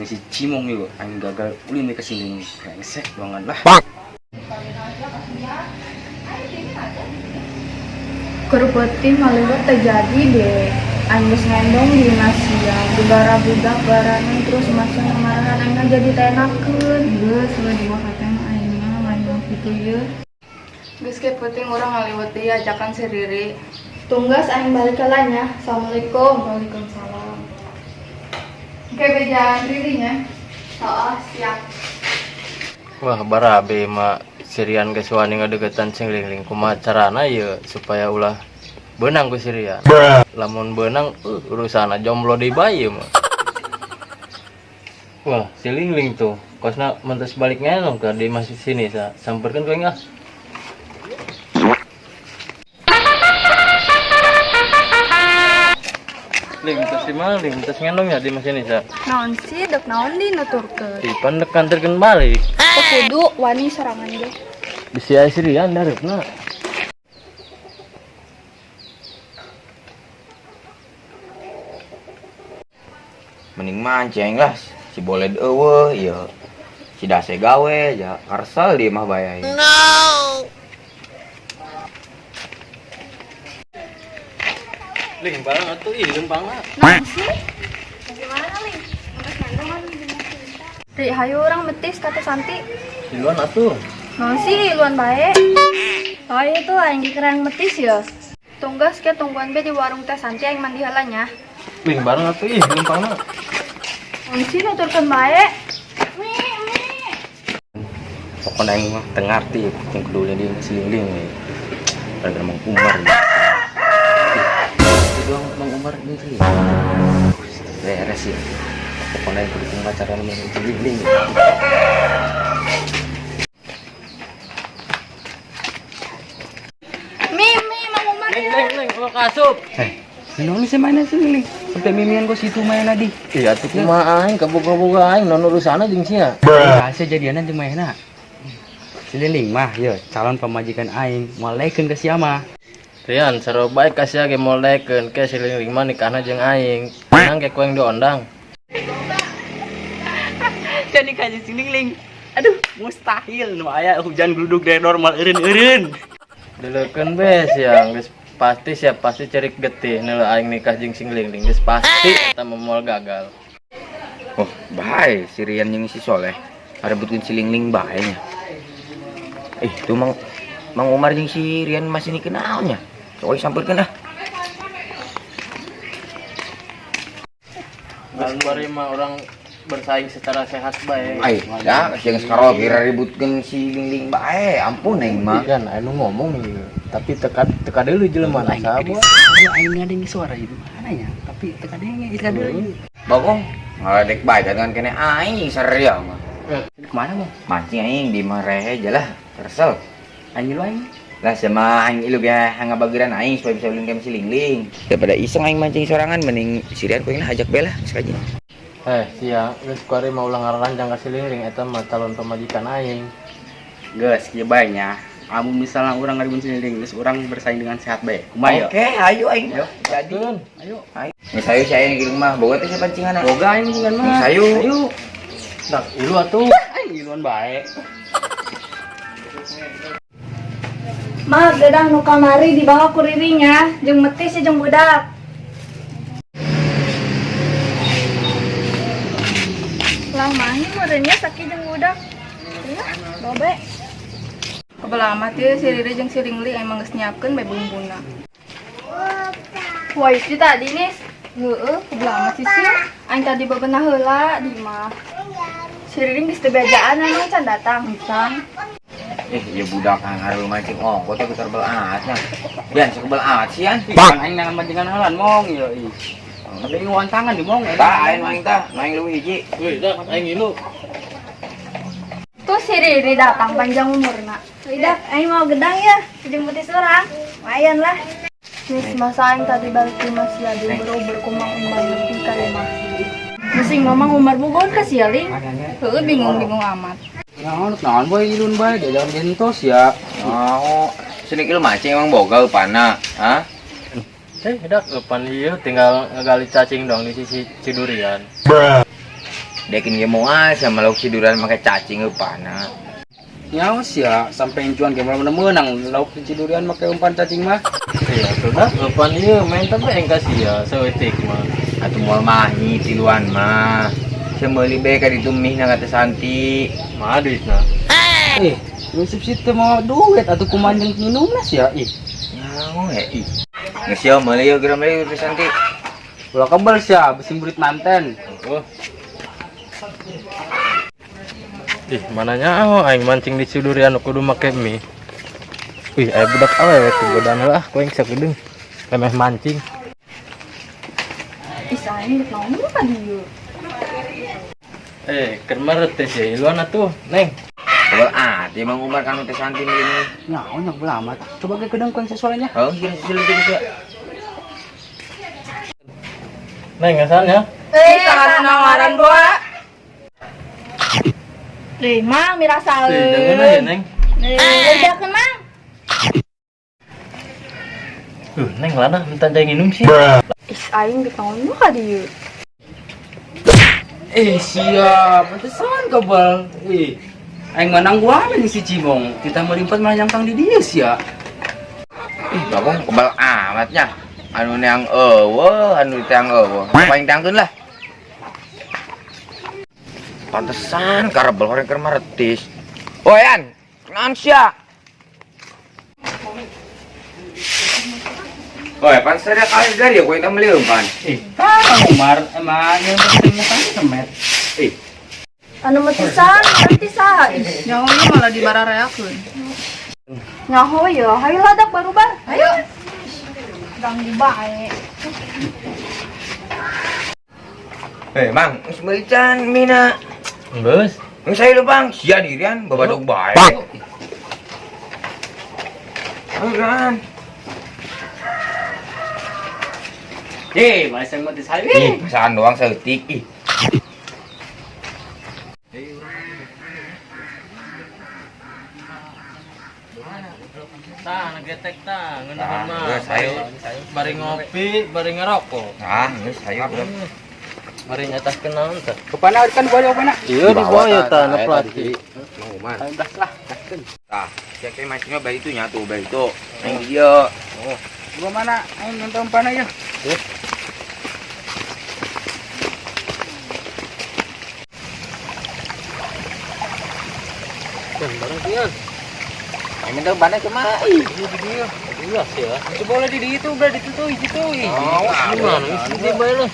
Aing si Cimong yuk, aing gagal ulin ke sini, brengsek banget lah. Keur peuting ngaliwet teh jadi deh. Aing geus ngendong di Masia, gegara budak garangan terus masa marahan aing jadi tenakeun. Geus we di kate mah aing mah lain mah kitu ye. Geus ke peuting urang ngaliwet deui ajakan si Riri. Tunggas aing balik heula nya. Assalamualaikum. Waalaikumsalam. Oke, bejaan Riri nya. Oh, siap. Wah, barabe mah si Rian geus wani ngadeukeutan si Lingling, kumaha carana ieu supaya ulah beunang ku si Rian. Lamun beunang urusanna jomblo deui bae ieu mah. Wah, si Lingling tuh kosna mentas balik ngelong ka di masih sini sa. Samperkeun ku aing ah. Ling, terus di mana, Ling? Terus ngendong ya di mas ini, sa? Naon sih dek naon di nuturkeun? Ipan dek nganterkeun balik. Teu kudu wani sorangan ge. Bisi aya si Rian dareupna. Mending mancing lah, si boled eueuh ieu. Si dase gawe ja karsel di mah bae aing. Ling, barang atuh ih lempang mah. Naon sih? Bagaimana, Ling? Geus ngendong kan di Masia. Ri, hayu urang betis kata Santi. Diluan atuh. Naon sih luan bae? Oh iya tuh aing dikerang metis ya. Tunggas ke tungguan be di warung teh Santi aing mandi heula nya. Ling, barang atuh ih lempang mah. Naon sih nuturkeun bae? Pokoknya aing mah teu ngarti yang kudu ulin di si Lingling nih. Gara-gara Mang Umar. Ih, itu doang Mang Umar ini sih. Beres ya. Pokoknya aing kudu kumaha carana menang si Lingling. Mi, mi, Mang Umar Ling, ya. ling, ling, ulah kasup. Eh, naon sih mainan si Lingling? Sampai mimian gua situ main adi. Iya atuh kumaha aing kaboga-boga aing non urusanna jeung sia. Rahasia jadianan jeung mainna. Si Lingling mah yo calon pamajikan aing, moal daekeun ka sia mah. Rian, seru bae ka sia ge moal daekeun ke si Lingling mah nikahna jeung aing. Nang ge ku aing diondang. Jadi kaji si Lingling. Aduh, mustahil nu aya hujan gluduk dari normal eureun-eureun. Dileukeun be sia geus pasti sia pasti cerik getih neuleuh aing nikah jeung si Lingling geus pasti eta mah moal gagal. Oh, bae si Rian jeung si Soleh. Arebutkeun si Lingling bae nya. Eh, tuh Mang Mang Umar jeung si Rian masih ni kenalnya. Coy sampeurkeun ah. Geus bari mah orang bersaing secara sehat bae. Ai, ya jeung sekarang kira ributkeun si Lingling bae. Ampun aing mah. Kan anu ngomong ieu, tapi teka teka deuleu jelema na saha boy. Aing ngadeng suara itu mana ya? Tapi teka denge, teka deuleu. Bagong ngaledek bae kan kene aing saria mah. Kemana mau? Mancing aing di mah rehe aja lah, kesel. Aing lu aing. Lah sama aing ilu ge ngabageran aing supaya bisa ulin si Lingling. Daripada iseng aing mancing sorangan mending si Rian ku aing lah ajak bae lah sekali. Eh, sia, geus kuari mah ulah ngararanjang ka si Lingling eta mah calon pamajikan aing. Geus kieu bae nya. Amun misalnya urang ngaribun si Lingling, geus urang bersaing dengan sehat bae. Kumaha yo? Oke, ayo aing. Jadi. Ayo. Ayo. Geus ayo si aing di rumah, boga teh si pancingan. Boga aing pancingan mah. Geus ayo. Ayo. Dak ilu atuh. Aing iluan bae. Ma, gedang nu kamari dibawa ku Riri nya, jeung metis jeung budak. Lah mahi meureunnya sakit jeung budak. Iya, bawa bae. Kebelah amat ye si Riri jeung si Lingling emang geus nyiapkeun bae bumbuna. Wah, itu tadi nih. Heeh, kebelah amat sih sih. Aing tadi bebenah heula di mah. Si Riri geus teu bejaan emang can datang. Can. Eh, ya budak kang haru mancing ongko teh geus terbel aatnya. Bian sakebel aat sih an. Kan aing nangan pancingan heulan mong yo ih. Tapi aing tangan di mong. Tah aing maing tah, maing leuwih hiji. Wih, dak aing ilu. Tuh si Riri datang panjang umurna. Tidak, aing mau gedang ya, jeung betis urang. Lumayan lah. Nis, masa aing tadi balik ke masih ada berober ku Mang Umar nepi ka imah. Musing Mamang Umar bogohan ka sia Ling. Heueuh bingung-bingung amat. Naon naon boy ilun bae jajan gentos ya. Oh, sini ilu mancing emang boga eupana, hah? Eh, dak eupan ieu tinggal ngegali cacing dong di sisi Cidurian. Dekin ge moal sama lauk sidurian make cacing eupana. Nyawa sia sampai incuan ge moal menang lauk cidurian make umpan cacing mah. Iya, sudah. Umpan ieu main tapi aing ka sia saeutik mah. Atuh moal mahi tiluan mah. Sia meuli be ka ditu mih na ka Teh Santi. Mah duitna. Eh, Yusuf situ mau duit atau kumaha jeung minumna sia ih. Nyaho he ih. Geus sia meuli yeuh geura meuli Teh Santi. Ulah kebel sia, besi murid manten. Oh. Ih, mana nyaho aing mancing di Cidurian kudu make mie. Wih, aya budak awewe tuh godaan lah ku aing sakedeung. Remeh mancing. Ih, aing rek naon ka dieu. Eh, keur meret teh sia iluan atuh, Neng. Kebel ati Mang Umar kanu Teh Santi meuli mie. Nyaho nya kebel amat. Coba ge kedeung ku aing sesualanya. Oh, kira susul itu sia. Neng, asalnya? Eh, salah nawaran boa. Nih, Mang mirasaeun. Eh, jangan aja, Neng. Eh, udah Mang. Neng lana minta cai minum sih. Ih, aing rek naon ka dieu. Eh, siap. Pantesan kebel. Ih. Aing menang gua jeung si Cimong. Kita melimpat malah nyangkang di dia sia. Ih, bagong kebal amatnya. Anu neang eueuh, anu teang eueuh. Paling teangkeun lah. Pantesan karebel horeng keur maretis. Oh, Yan, naon sia? Oi, pantesan dia kali dari ya, kowe meuli umpan. Eh, Mang Umar emang yang penting semet. Ih, Anu metisan, nanti saha ih. Nyaho ieu malah dibarareakeun. Nyaho ya, hayu ladak baru bar. Ayo. Ganggu bae. eh, Mang, geus meuli can mina. Geus. Geus ayo lu, Bang. Sia dirian babadog bae. Ayo, kan. Eh, malah yang metis hayu. Ih, perasaan doang saeutik ih. Tah, getek tah, ngeunaheun Tah, mah. geus, ayo. Bari ngopi, bari ngerokok. Nah, geus ayo urang. Bari nyataskeun naon tah? Kepana kan gua kepana. Iya, di bawah ya tah, tah, na pelatih. Mang Umar. Ayo belas lah, gaskeun. Tah, sia kayak mancingnya bari itu nya tuh, bari itu. Neng dieu. Oh, gua mana? Aing nonton pana ya. Kan bareng kieu. Aing minta bana cuma ih. Ini di dieu. Ulah sih ya. Coba lah di itu udah ditutup situ ih. Oh, Gimana sih di bae lah.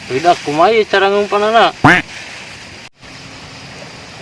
Tidak, kumaha ieu cara ngumpanana?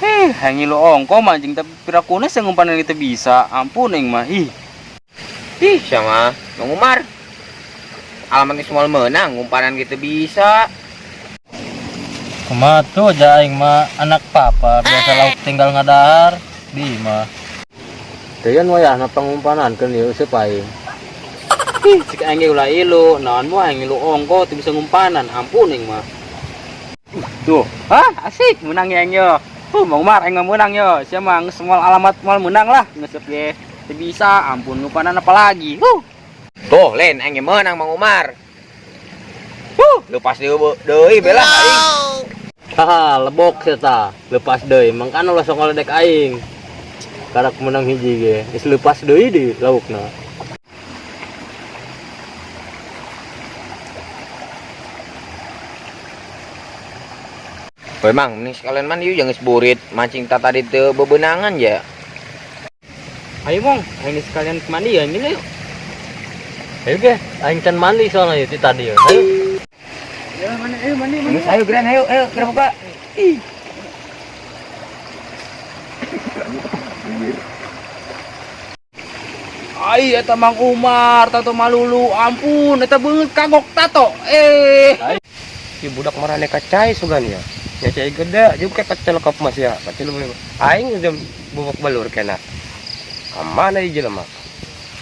Eh, hang lo ongko mancing tapi pirakuna sih ngumpanan kita bisa. Ampun aing mah ih. Ih, sama Mang Umar. Alamat semua menang, ngumpanan kita bisa. Kumaha tuh aja aing mah anak papa biasa lauk tinggal ngadahar di imah. Deyan wayahna pangumpanan keun ieu useup aing. Ih, cik aing ge ulah ilu, naon mu aing ilu ongko teu bisa ngumpanan. Ampun aing mah. Tuh, hah asik menang ya aing yo. Mang Umar aing mah menang yo. Sia mah geus moal alamat moal menang lah. Geus ge teu bisa, ampun ngumpanan apalagi. Huh. Tuh, lain aing ge menang Mang Umar. Huh, lepas deui deui belah aing. Haha, lebok sia tah. Lepas deui, mangkana ulah sok ngaledek aing. Karak menang hiji ge, geus lepas deui di laukna. Woi Mang, mending sekalian mandi yuk jangan burit mancing tak tadi teu bebenangan ya. Ayo Mong, aing sekalian mandi ya ini yuk. Ayo ge, aing can mandi soalnya ieu ti tadi ya. Ayo. Ya mandi, ayo mandi, mandi. Geus ayo geran ayo ayo geura buka. Ih. Ai eta Mang Umar, tato malulu, ampun, eta beungeut kagok tato. Eh. Ieu budak marane kacai sugan ya. Nya cai gede jeung kayak kacel kop mas ya. Kacel aing jam bubuk balur kena. Ka mana ieu jelema?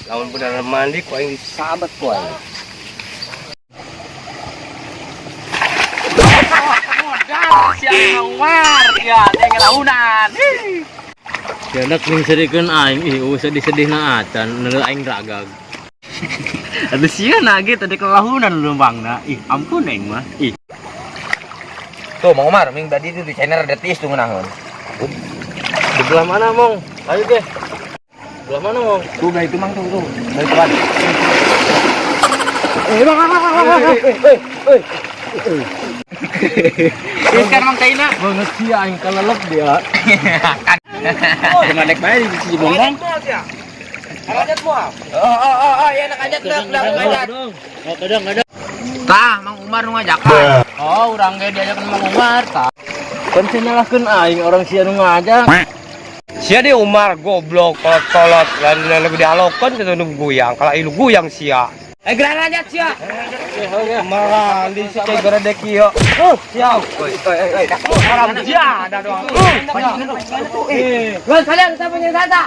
Lamun bener mandi ku aing disabat ku aing. Modal si Mang Umar, ya teh ngelaunan. Janak ning serikeun aing ih eueuh sedih-sedihna acan neuleuh aing ragag. Aduh, sia nage tadi kelahunan leumpangna. Ih, ampun aing mah. Ih. Tuh, Mang Umar, ming tadi itu di channel ada tiis tuh ngeunaheun. Di belah mana, Mong? Ayo ge. Belah mana, Mong? Tuh belah itu, Mang, tuh tuh. Belah itu kan. Eh, bang, bang, bang, bang, bang. Eh, sekarang Mang Taina. Banget sih aing kalelep dia. Jangan dek bae di sini bongbong. Oh, ya anak ajak dah, dah ngajak. Oh, kadang kadang. Tah, Mang Umar nu ngajakan. Oh, urang ge diajakan Mang Umar, tah. Kan sia nyalahkeun aing orang sia nu ngajak. Sia dia Umar goblok kolot-kolot lan lebih dialokan itu nu guyang. Kalau ilu guyang sia. Eh geran aja sia. Malah di si cai gara dek ieu. Siap. Oi, oi, oi. Haram jadah doang. Eh, kalian siapa yang sata?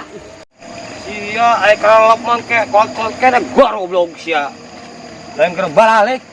Sia ai kalelep mangke kolot-kolot kene gor goblok sia. Lain keur balalik.